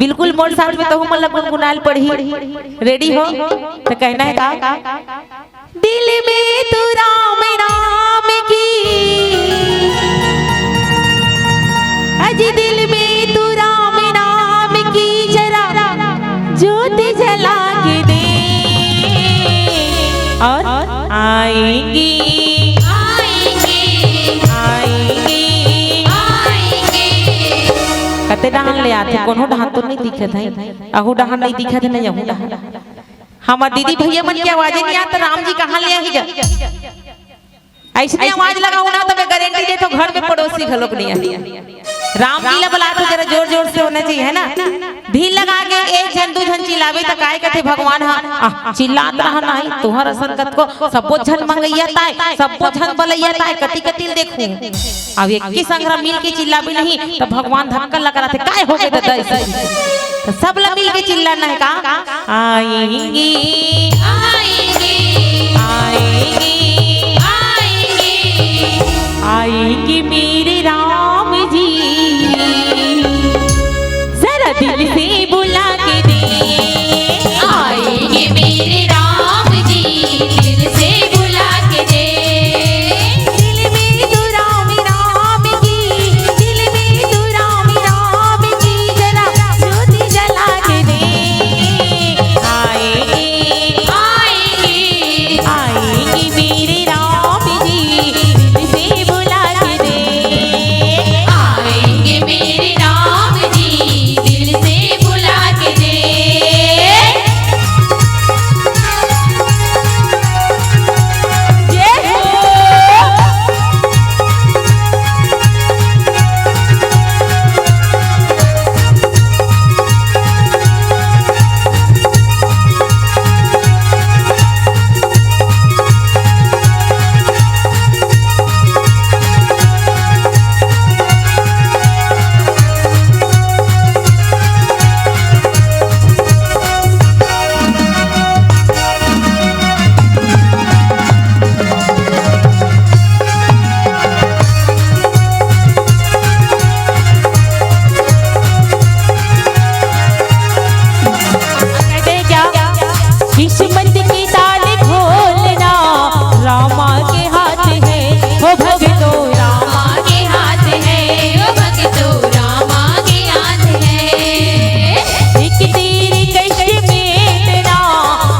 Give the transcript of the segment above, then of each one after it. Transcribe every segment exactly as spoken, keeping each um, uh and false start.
बिल्कुल मोर साथ में तहू मन ला गुनगुनाल पड़ही। रेडी हो? त कहना हे का? दिल में तू राम नाम की, अजी दिल में तू राम नाम की जरा ज्योति जला के दे। और आएंगे, आएंगे, आएंगे, आएंगे। कते डहान ले आथे, कोनो डहान तो नहीं दिखत हे, अहू डहान नहीं दिखत हे, नहीं अहू डहान। हमर दीदी भैया मन के आवाजे नहीं आत, राम जी कहाँ ले आही गा? ऐसने आवाज लगाहू ना, त मैं गारंटी देथों, घर में पड़ोसी घलोक नहीं आही। राम जी ला बलात हो, जरा जोर जोर से होना चाहिए, है ना? भीड़ लगा के एक झन दू झन चिल्लाबे, त काय कथे भगवान ह, "आह, चिल्लात रहा नहीं, तुहर असन कतको, सब्बो झन मंगइया ताय, सब्बो झन बलैया ताय, कति कति ल देखहूं।" अब एक ही संघरा मिल के चिल्लाबे नहीं, त भगवान धक्का लगा रहा थे, "काय हो गए दादा?" त सब ला मिल के चिल्लाना हे का? आएंगे, आएंगे, आएंगे, आएंगे, आएंगे मेरे राम जी, जरा दिल से बुला के दे। आएंगे मेरे राम जी, दिल से बुला के दे। दिल में तू राम, राम की, दिल में तू राम, राम की, जरा ज्योति जला के दे। आएंगे, आएंगे, आएंगे मेरे राम जी, दिल से बुला के दे। आएंगे मेरे राम जी, दिल से बुला के दे। जय हो। कहते हैं क्या? किस्मत की ताले खोलना रामा के हाथ है, हो भक्तों, रामा के हाथ है, हो भक्तों, रामा के हाथ है। एक तीर कष्ट में इतना,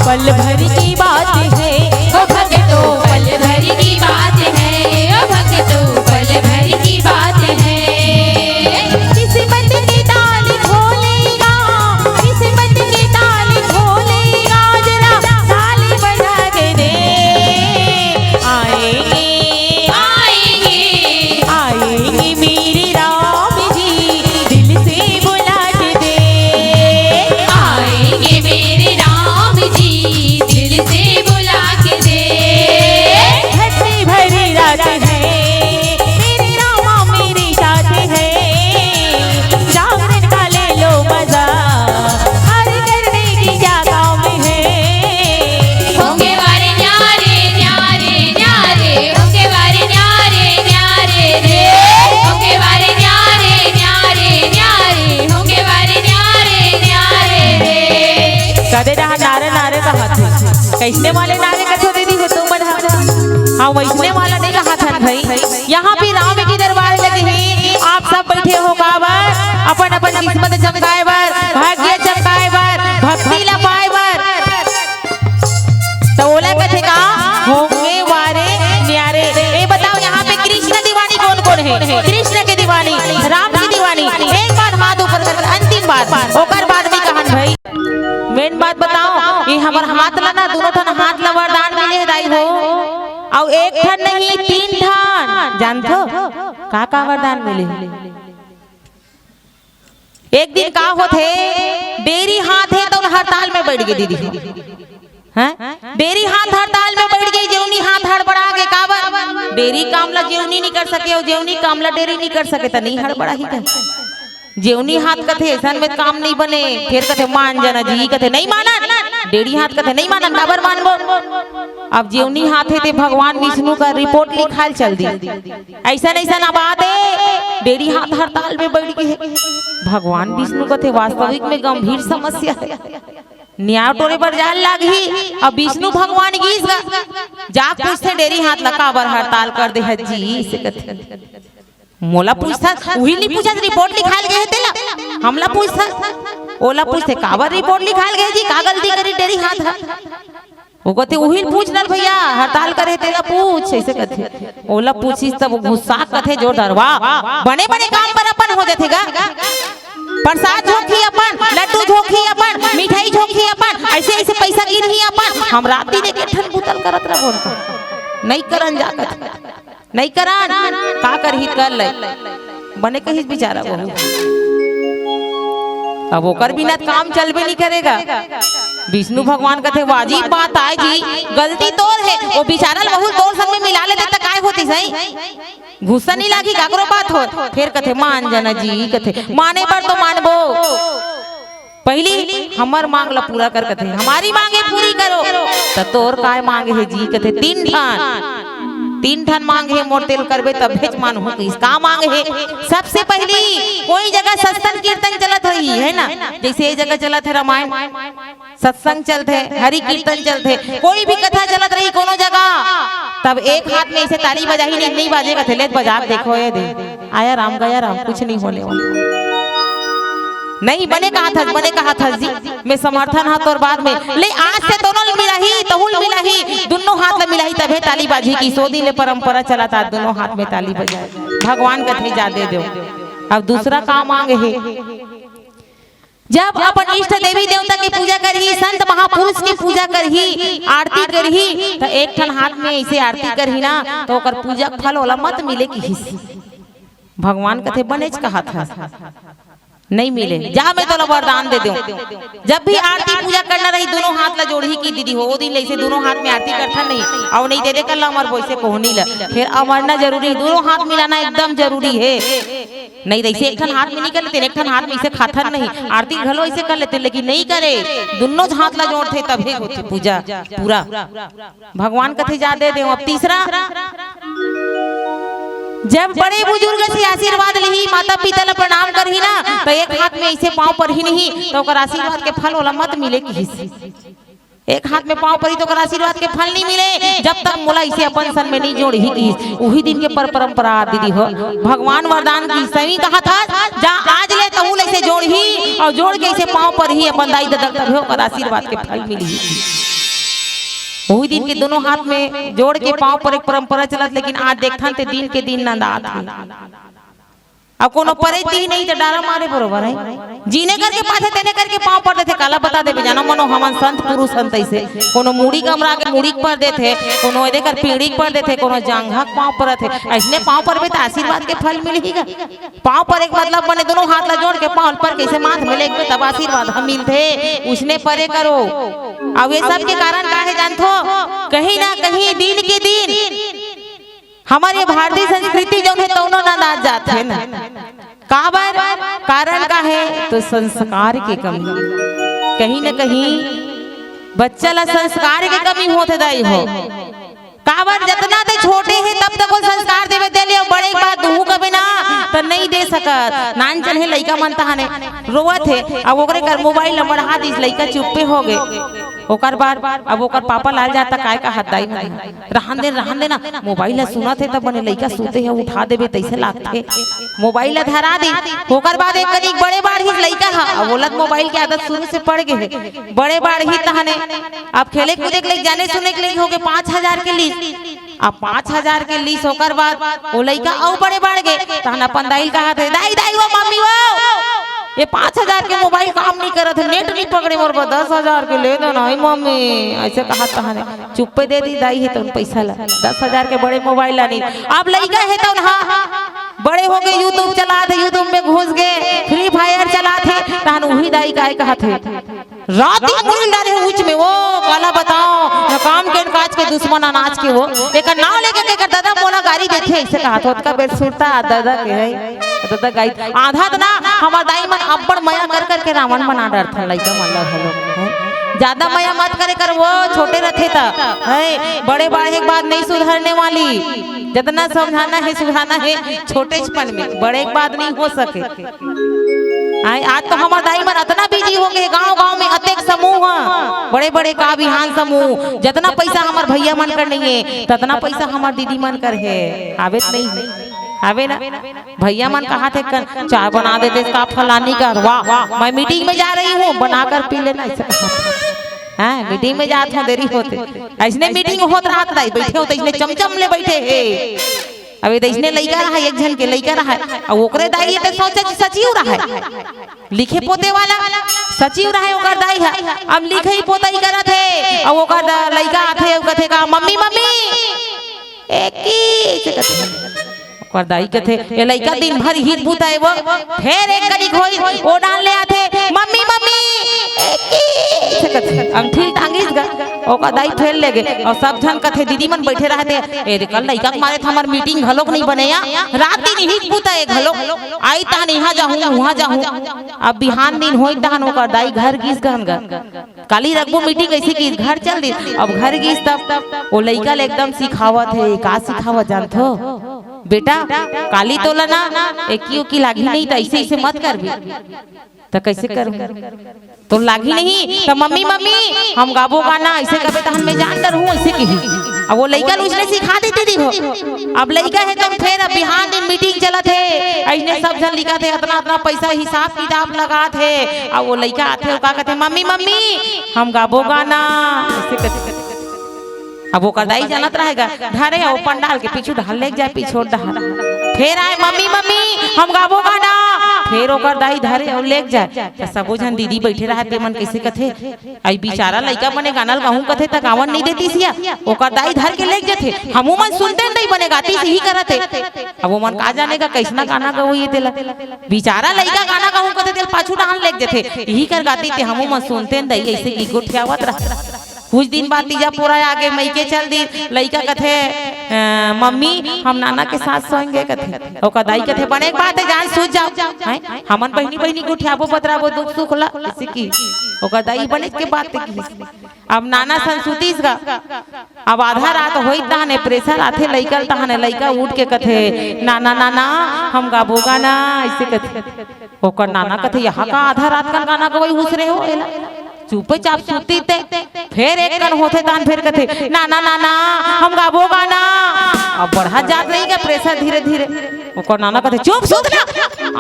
पल भर की बात है, हो भक्तों, पल भर की बात है, हो भक्तों, पल भर की बात है। किस्मत की ताले खोलेगा, किस्मत की ताले खोलेगा, जरा ताली बजा के दे। आएंगे, आएंगे, आएंगे मेरे राम जी, दिल से बुला के दे। आएंगे मेरे राम जी, दिल से बुला के दे। हंसी भरी रात है, मेरे रामा मेरे साथ है, जागरण का ले लो मजा, हार करने की क्या काम है। होंगे वारे न्यारे, न्यारे, न्यारे, होंगे वारे न्यारे, न्यारे रे, होंगे वारे न्यारे, न्यारे, न्यारे, होंगे वारे न्यारे, न्यारे रे। कदे डहान नारे नारे कहत हे। कइसने वाले नारे कथो दीदी हो तुमन ह? हाँ, वइसने वाला नहीं कहत हन भाई। यहाँ पे राम के दरबार लगे हे, आप सब बैठे हो काबर? अपन अपन किस्मत चमकाए बर, भाग्य चमकाए बर, भक्ति ला पाए बर। त ओला कथे का? होंगे वारे न्यारे। ए बताओ, यहाँ पे कृष्ण दीवानी कौन कौन है? कृष्ण के दीवानी, राम की दीवानी। एक बार हाथ ऊपर कर, अंतिम बार, ओकर बाद भी कहन भाई। मेन बात बताओ, ये हमर हाथ ला ना, दोनों ठन हाथ ला वरदान मिले हे दाई हो, अउ एक ठन नहीं, तीन ठन। जानथो का का वरदान मिले हे? एक दिन का होथे, डेरी हाथ हे त हड़ताल में बैठ गे दीदी। हैं? डेरी हाथ हड़ताल में बैठ गे, जेवनी हाथ हड़बड़ा गे, काबर? डेरी काम ला जेवनी नहीं कर सके, अउ जेवनी काम ला डेरी नहीं कर सके, त नहीं हड़बड़ाही का? जेवनी हाथ कथे, "अइसन में काम नहीं बने", फिर कथे, "मान जाना जी", कथे, "नहीं माना।" डेढ़ी हाथ कथे, "नहीं मानन, काबर मानबो?" अब जेवनी हाथ हे ते भगवान विष्णु का रिपोर्ट लिखाल चल दी। अइसन अइसन बात हे, डेढ़ी हाथ हड़ताल में बैठ गे हे। भगवान विष्णु कथे, "वास्तविक में गंभीर समस्या हे, न्याय टोरे बर जाए लागही।" अब विष्णु भगवान गीस गा, जा पूछथे डेढ़ी हाथ ला, "काबर हड़ताल कर दे हस जी?" अइसे कथे। मोला पूछथस, उही नी पूछस, रिपोर्ट लिखाल गे हे तेला, हमला पूछथस। ओला पूछथे, "काबर रिपोर्ट लिखाल गे जी, का गलती करी डेढ़ी हाथ ह?" वो कथे, "उही पूछ न भैया, हड़ताल करे तेला पूछ," अइसे कथे। ओला पूछिस तब वो गुस्सा कथे जोरदार, "वाह, बने बने काम बर अपन हो जाथे गा, प्रसाद झोंकही अपन, लड्डू झोंकही अपन, मिठाई झोंकही अपन, अइसे अइसे पइसा गिनही अपन, हम रात दिन एक ठन बुतल करत रहबो, नहीं करन जा कथे।" नइ करन, का करही कर ले। बने कहिस बिचारा बहू। अब ओकर बिना काम चलबे नइ करे गा। विष्णु भगवान कथे, "वाजिब बात आय जी, गलती तोर हे, वो बिचारा ल बहू ल तोर संग में मिला लेते त काय होतिस हे? गुस्सा नइ लागही, काकरो बात होय।" फेर कथे, "मान जाना जी," कथे, "माने बर तो मानबो।" पहिली हमर मांग ला पूरा कर कथे, "हमारी मांगे पूरी करो।" त तोर काय मांग हे जी? कथे, "तीन ठन, तीन ठन मांग हे मोर, तेल करबे तभेच मानहूं।" कहिस, "का मांग हे?" सबसे पहिली कोई जगह सत्संग कीर्तन चलत होही, हे ना, जइसे ये जगह चलत हे रामायण, सत्संग चलथे, हरि कीर्तन चलथे, कोई भी कथा चलत रही कोनो जगह, तब एक हाथ में अइसे ताली बजाही, नहीं, नहीं बाजे कथे, "ले बजा के देखो ये दे।" आया राम, गया राम, कुछ नहीं होने वाला। नहीं, बने कहत हस, बने कहत हस जी, मैं समर्थन हा तोर बात में। ले आज से दोनों ल मिलाही, तहू ल मिलाही, दुनों हाथ ल मिलाही, तभे ताली बाजही कि सो दिन ले परंपरा चलत आ, दुनों हाथ में ताली बजाए। भगवान कथे जा दे देव। अब दूसरा का मांग हे? जब अपन इष्ट देवी देवता के पूजा करही, संत महापुरुष के पूजा करही, आरती करही, त एक ठन हाथ में अइसे आरती करही ना, त ओकर पूजा के फल ओला मत मिले किहिस। भगवान कथे, "बनेच कहत हस, नइ मिले, जा मैं तोला वरदान दे देंव। जब भी आरती पूजा करना रही, दुनों हाथ ला जोड़ही कि दीदी हो, ओ दिन ले अइसे दुनों हाथ में आरती करथन नहीं, अउ नइ दे दे कर ला हमर बोइसे कोहनी ला।" फेर अमरना जरूरी, दुनों हाथ मिलाना एकदम जरूरी हे। नहीं त अइसे एक ठन हाथ में नइ कर लेते, एक ठन हाथ में अइसे खाथन नहीं, आरती घलो अइसे कर लेते, लेकिन नइ करे, दुनों हाथ ला जोड़थे तभे होथे पूजा पूरा। भगवान कथे जा दे देंव। अब तीसरा, जब बड़े बुजुर्ग से आशीर्वाद लिही, माता पिता ला प्रणाम करही ना, त एक हाथ में अइसे पांव परही नहीं, त ओकर आशीर्वाद के फल ओला मत मिले किहिस। एक हाथ में पांव परी त ओकर आशीर्वाद के फल नइ मिले, जब तक मोला अइसे अपन सन में नइ जोड़ही किहिस। उही दिन के पर परंपरा दीदी हो, भगवान वरदान की सही कहत हस, जा आज ले तहू ल अइसे जोड़ही अउ जोड़ के अइसे पांव परही अपन दाई ददा, तभे ओकर आशीर्वाद के फल मिलही। उही दिन के दुनों हाथ में जोड़ के पांव परे के परंपरा चलत, लेकिन आज देखथन ते दिन के दिन नंदात हे। अब कोनो परे ती नहीं त डारा मारे बरोबर हे। जिने करके पाथे तेने करके पांव पर देथे, काला बता देबे जानो मनो, हमन संत पुरुष हन तइसे। कोनो मुड़ी कमरा के मुड़ी के पर देथे, कोनो एदे कर पीढ़ी के पर देथे, कोनो जांघा के पांव परत हे। अइसने पांव परबे त आशीर्वाद के फल मिलही गा। पांव परे के मतलब बने दुनों हाथ ला जोड़ के पांव पर कइसे माथ में लेके तब आशीर्वाद ह मिलथे। उसने परे करो। अब ये सब के कारण का हे जानथो? कहीं ना कहीं दिन के दिन हमर ये भारतीय संस्कृति जउन हे तउनो नंदात जात हे ना। काबर? कारण का हे? त संस्कार के कमी। कहीं न कहीं बच्चा ला संस्कार के कमी होथे दाई हो। काबर? जतना ते छोटे हे तब तक ओ संस्कार देबे दे ले, अउ बड़े के बाद दुहू कबे ना त नइ दे सकत। नान चल हे लइका मन तहाने रोवत हे, अब ओकरे कर मोबाइल नंबर हाथ दिस, लइका चुप्पे हो गे। ओकर बाद अब ओकर पापा लाल जाता, काय कहत दाई मन, "रहन दे, रहन दे ना, मोबाइल ला सुनत हे त बने लइका सुते हे, उठा देबे तइसे लागथे।" मोबाइल ला धरा दे। ओकर बाद एक करीक बड़े बाढ़ही लइका ह, अब ओला मोबाइल के आदत शुरू से पड़ गे हे। बड़े बाढ़ही तहने अब खेले कूदे के लइक, जाने सुने के लइक होगे, पाँच हजार के लीस। अब पाँच हजार के लीस, ओकर बाद ओ लइका अउ बड़े बाढ़ गे, तहन अपन दाई ल कहत हे, "दाई, दाई, वो मम्मी वो, ये पाँच हजार के मोबाइल काम नइ करत हे, नेट नइ पकड़े मोर बर, दस हजार के ले दो ना, हे मम्मी," अइसे कहत तहने चुप्पे दे दी दाई हे तउन पइसा ला, दस हजार के बड़े मोबाइल लानी। अब लइका हे तउन, हाँ, बड़े हो गे, YouTube चलात हे, YouTube में घुस गे, Free Fire चलात हे, तहन उही दाई काय कहत हे, रात दिन मुड़ी डारे हे ऊंच में, वो काला बताओ, न काम के न काज के, दुश्मन अनाज के वो। एकर नाव लेके एकर ददा मोला गारी देथे, अइसे कहत होत का बेर सुरता ददा के हे। ददा गाई आधा त ना, हमर दाई मन अब्बड़ मया कर कर के रावण बना डरथन लइका मन ला घलो, हैं? ज्यादा मया मत करे कर, वो छोटे रथे त, है, बड़े बाढ़े के बाद नहीं सुधरने वाली। जितना समझाना है, सुझाना है, छोटेचपन में, बड़े के बाद नहीं हो सके। आय, आज तो हमर दाई मन अतना बिजी हो गए, गांव गांव में अतेक समूह, बड़े बड़े का बिहान समूह, जतना पैसा हमर भैया मन कर नहीं है, ततना पैसा हमर दीदी मन कर है। आवे त नहीं है, आवे ना। भैया मन कहा थे, "कर, चाय बना देते का फलानी का, वाह, मैं मीटिंग में जा रही हूँ, बना कर पी लेना," ऐसे कहा थे। हाँ, मीटिंग में जात हूँ, देरी होते। ऐसने मीटिंग होत रहत दाई, बैठे होते, इसने चमचम ले बैठे हे। अब ये तो इसने लइका रहा, एक झन के लइका रहा, अब ओकरे दाई ये तो सोचे सचिव रहा, लिखे पोते वाला सचिव रहा ओकर दाई है। अब लिखे ही पोता ही करत हे, अब ओकर दा-, लइका आथे, अब कथे का, "मम्मी, मम्मी, एकी," से कथे। ओकर दाई कथे, "ए लइका दिन भर हित बुत आए वो, फेर एक कनिक होई, ओ डाल ले आथे, 'मम्मी, मम्मी, एकी,' से कथे।" अंगठी टांगिस गा, ओकर दाई फेर ले गे। अउ सब झन कथे, दीदी मन बैठे रहते, "ए रे, कल लइका के मारे त हमर मीटिंग घलोक नहीं बने या, रात दिन हित बुत आए घलोक, आई तहन इहाँ जाहूँ, उहाँ जाहूँ।" अब बिहान दिन होई तहन ओकर दाई घर गिस गहन गा। काली रखबो मीटिंग, ऐसे कि घर चल दी। अब घर गिस तब ओ लइका ले एकदम सिखावत हे, का सिखावत जानथो? "बेटा, काली तोला ना एकी ओकी लागी नहीं, त ऐसे ऐसे मत करबे।" "त कैसे करूँ?" "तो लागी नहीं, त मम्मी, मम्मी, हम गाबो गाना, ऐसे कबे तहन मैं जान डरहूँ," ऐसे कही। अब वो लइका ल उसने सिखा देती दी हो। अब लइका हे त फेर अब बिहान दिन मीटिंग चलत हे, अइसने सब झन लिखत हे, अतना अतना पैसा हिसाब किताब लगात हे। अब वो लइका आथे, वो का कथे, "मम्मी, मम्मी, हम गाबो गाना," ऐसे कथे। अब ओकर दाई जानत रहेगा, धरे अउ पंडाल के पीछू डहर लेग जाए, पीछू डहर। फेर आए, "मम्मी, मम्मी, हम गाबो गाना।" फेर ओकर दाई धरे अउ लेग जाए। त सबो झन दीदी बैठे रहत, तेमन कैसे कथे, "अई बिचारा लइका बने गाना ल गाहूं कथे त गावन नइ देतिस या, ओकर दाई धर के लेग जथे, हमू मन सुनते नइ बने गातिस, इही करत हे।" अब ओमन का जाने का कैसना गाना गवई तेला, बिचारा लइका गाना गाहूं कथे तेला पाछू डाहन लेग जथे, इही कर गातिस ते हमू मन सुनते नइ, ऐसे की गोठियावत रह। कुछ दिन बाद तीजा पोरा आगे, मइके चल दी, लइका कथे, "अ, मम्मी, हम नाना के साथ सोएंगे," कथे। ओकर दाई कथे, "बने के बात हे, जान सूत जाओ।" हैं? हमन बहिनी बहिनी गोठियाबो बतराबो दुख सुख ला, ऐसे की ओकर दाई बने के बात हे की। अब नाना सन सुतिस गा, अब आधा रात होई तहने प्रेशर आथे लइका ल, तहने लइका उठ के कथे, "नाना, नाना, हम गाबो गाना," ऐसे कथे। ओकर नाना कथे, "यहाँ का आधा रात कन गाना गवई हुसरे हो एला?" चुपचाप सुती ते, फेर एक कन होथे तहन फेर कथे, "नाना, नाना, हम गाबो गाना।" अब बढ़त जात नहीं का प्रेशर धीरे धीरे। ओकर नाना कथे, "चुप, सुत ना,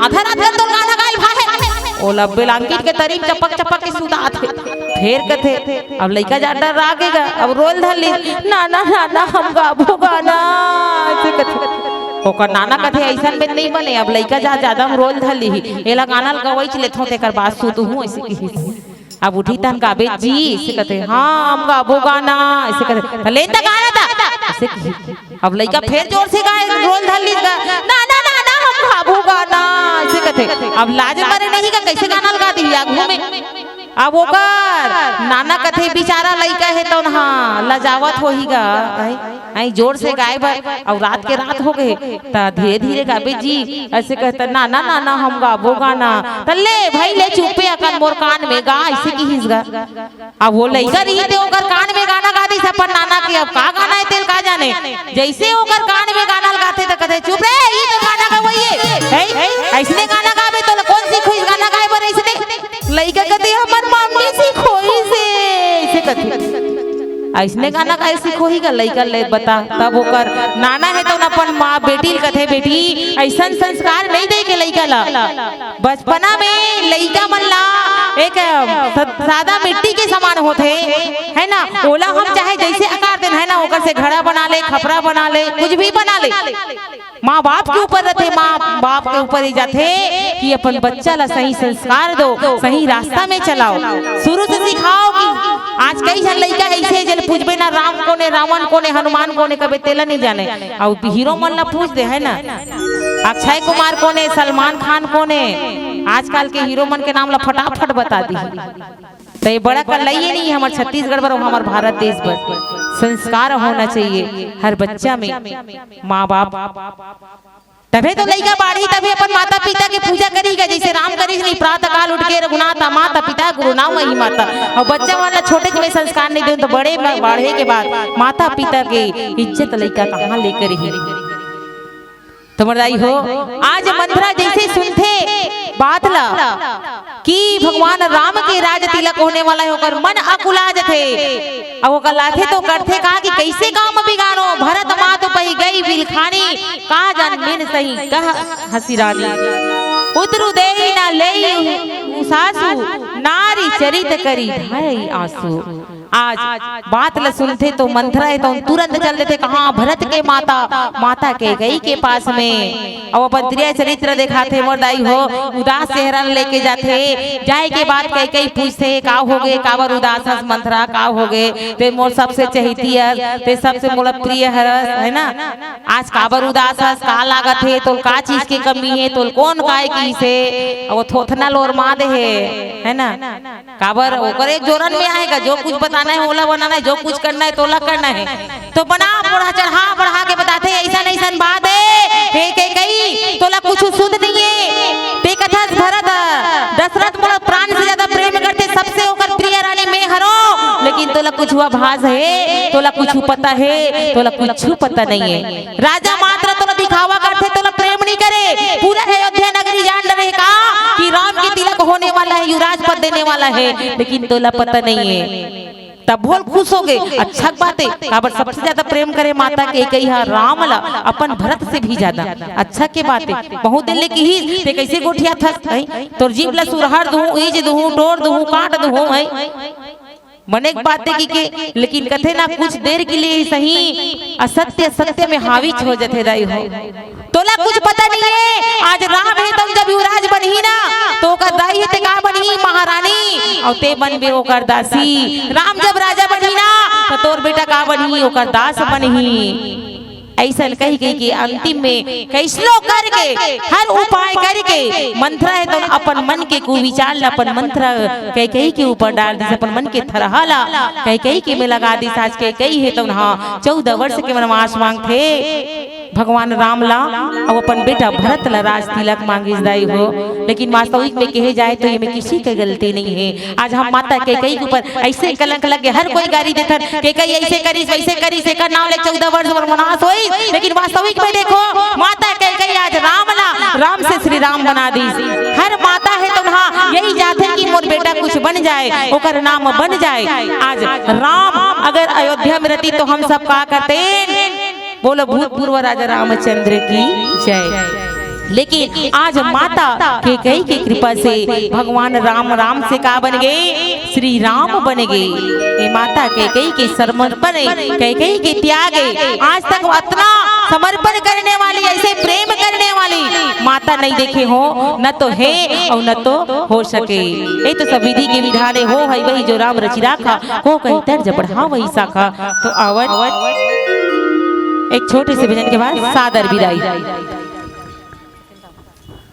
आधा रात कन तो गाना गाइल भाहे।" ओला ब्लैंकेट के तरी म चपक चपक के सुतात हे। फेर कथे, अब लइका जा डर्रा गे गा, अब रोल धर ली, "नाना, नाना, हम गाबो गाना," ऐसे कथे। ओकर नाना कथे, "अइसन में नहीं बने, अब लइका जा ज्यादा हम रोल धर ली, एला गाना ल गवईच लेथों, तेकर बाद सुतहूं," ऐसे कही। अब उठी तहन गाबे जी, ऐसे कथे, "हाँ, हम गाबो गाना," ऐसे कथे, "त ले त गाना त," ऐसे कही। अब लइका फेर जोर से गाए, रोल धर ली गा, "ना, ना, ना, ना, हम गाबो गाना," ऐसे कथे। अब लाज मारे नहीं गा, कैसे गाना ल गा दी आगू में। अब ओकर नाना कथे, "बिचारा लइका हे तौन, हाँ, लजावत होही गा, आई, आई जोर से गाए बर, अउ रात के रात हो गए, त धीरे धीरे गाबे जी," ऐसे कहता, "नाना, नाना, हम गाबो गाना।" "त ले भाई, ले चुपे अकन मोर कान में गा," ऐसे किहिस गा। अब वो लइका रही ते ओकर कान में गाना गा दिस अपन नाना के, अब का गाना हे तेल का जाने। जैसे ओकर कान में गाना लगाथे त कथे, "चुप रे, ई तो गाना गवई हे, हैं? अइसने गाना गाबे तोला कोन सिखोइस गाना गाए बर अइसने?" लइका कथे, "हमर मम्मी सिखोइस हे," अइसे कथे। अइसने गाना गाए सिखोही गा लइका ले बता। तब ओकर नाना हे तौन अपन माँ बेटी ल कथे, "बेटी, अइसन संस्कार नइ दे के लइका ला।" बचपना में लइका मन ला एक, अ, स-, सादा मिट्टी के समान होथे, है ना? ओला हम चाहे जैसे आकार देन, है ना, ओकर से घड़ा बना ले, खपरा बना ले, कुछ भी बना ले। माँ बाप के ऊपर रथे, माँ बाप के ऊपर ही जाथे कि अपन बच्चा ला सही संस्कार दो, सही रास्ता में चलाओ, शुरू से सिखाओ कि आज कई झन लइका अइसे हे, जेन पूछबे ना, "राम कोने, रावण कोने, हनुमान कोने?" कबे तेला नहीं जाने। अउ हीरो मन ला पूछ दे, है ना, अक्षय कुमार कोने, सलमान खान कोने, आजकल के हीरो मन के नाम ला फटाफट बता दी। त ये बड़ा कल्लई ये नहीं, हमर छत्तीसगढ़ बर, हमर भारत देश बर संस्कार होना चाहिए हर बच्चा में। माँ बाप तभे तो लइका बाढ़ही, तभे अपन माता पिता के पूजा करही गा, जइसे राम करिस नहीं, प्रातः काल उठ के रघुनाथ माता पिता गुरु नाम वही माता। अउ बच्चा मन ला छोटे में संस्कार नहीं देहूं तो बड़े में बाढ़े के बाद माता पिता के इज्जत लइका कहाँ ले करही? तो मोर दाई हो, आज मंथरा जइसे सुनथे बात ला कि भगवान राम के राज तिलक होने वाला हे, ओकर मन अकुला जथे। अउ ओकर लाथे तो करथे का कि कइसे काम बिगाड़ों, भरत मातु पहि गई बिलखानी, का जान मिन सही कह हँसी रानी। उतरु देहि न लेइ सासु, नारी चरित करि ढारइ आँसू। आज बात ल सुनथे तो मंथरा हे तो तुरंत चल देथे कहाँ? भरत के माता, माता कैकई के पास में। अउ अपन प्रिय चरित्र देखाथे मोर दाई हो, उदास चेहरा ल लेके जाथे। जाए के बाद कैकई पूछथे, "का होगे, काबर उदास हस मंथरा, का होगे? ते मोर सबसे चहेती हस, ते सबसे मोला प्रिय हरस, है ना? आज काबर उदास हस, का लागत हे, तोल का चीज के कमी हे, तोल कोन काय किहिसे?" अउ वो थोथना लोर मार दे हे, है ना? काबर ओकर एक जोरन में आएगा, जो कुछ बताना है ओला बनाना है, जो कुछ करना है तोला करना है। तो बना बढ़ा चढ़ा बढ़ा के बताथे, "अइसन अइसन बात हे, हे कैकई, तोला कुछ सुध नहीं है। ते कथस भरत, दशरथ मोला प्राण से ज्यादा प्रेम करथे, सबसे ओकर प्रिय रानी मैं हरों, लेकिन तोला कुछ आभास हे, तोला कुछ पता हे, तोला कुछ पता नहीं है।" राजा मात्र तोला दिखावा करथे, तोला प्रेम नहीं करे। पूरा अयोध्या नगरी जान रहे का कि राम के तिलक होने वाला है, युवराज पद देने वाला है, लेकिन तोला पता नहीं है। तब भोल खुश होगे, अच्छा के बात हे, काबर सबसे ज्यादा प्रेम करे माता कैकई ह राम ला, अपन भरत से भी ज्यादा। अच्छा के बात हे, बहुत दिन ले किहिस, ते कैसे गोठियाथस, हैं? तोर जीभ ला सुरहर दूं, ईज दूं, टोर दूं, काट दूं, हैं? मने के बात हे कि के, लेकिन कथे ना कुछ देर के लिए ही सही, असत्य सत्य में हावी हो जथे दाई हो। तोला कुछ पता नहीं है, आज राम हे तब जब युवराज बनही ना, तो ओकर दाई हे ते का बनही? महारानी, अउ ते बनबे ओकर दासी। राम जब राजा बनही ना, तो तोर बेटा का बनही? ओकर दास बनही। अइसन कहि कहि के अंतिम में कइसनो करके, हर उपाय करके मंथरा हे तो अपन मन के कुविचार ला, अपन मंथरा कैकई के ऊपर डाल दिस, अपन मन के थरहा ला कैकई के में लगा दिस। आज कैकई हे तो हाँ चौदह वर्ष के वनवास मांगथे भगवान राम ला, अउ अपन बेटा भरत ला राज तिलक मांगिस दाई हो। लेकिन वास्तविक में कहे जाए तो ये में किसी के गलती नहीं है। आज हम माता कैकई के ऊपर अइसे कलंक लग गे, हर कोई गारी देथन, "कैकई अइसे करिस, वइसे करिस, एकर नाव ले चौदह वर्ष वनवास होइस।" लेकिन वास्तविक में देखो, माता कैकई आज राम ला, राम से श्री राम बना दिस। हर माता हे तो हाँ यही चाहथे कि मोर बेटा कुछ बन जाए, ओकर नाम बन जाए। आज राम अगर अयोध्या में रहती तो हम सब का करते? बोलो भूतपूर्व राजा रामचंद्र की जय। लेकिन आज माता कैकई के कृपा से भगवान राम, राम से का बन गे? श्री राम बन गे। ये माता कैकई के समर्पण हे, कैकई के त्याग हे। आज तक अतना समर्पण करने वाली, अइसे प्रेम करने वाली माता नहीं देखे हों, न तो हे अउ न तो हो सके। ये तो सब विधि के विधान हे, होहइ वही जो राम रचि राखा, को कहि तर्ज बढ़ावइ साखा। तो आवत एक छोटे से भजन के बाद सादर विदाई।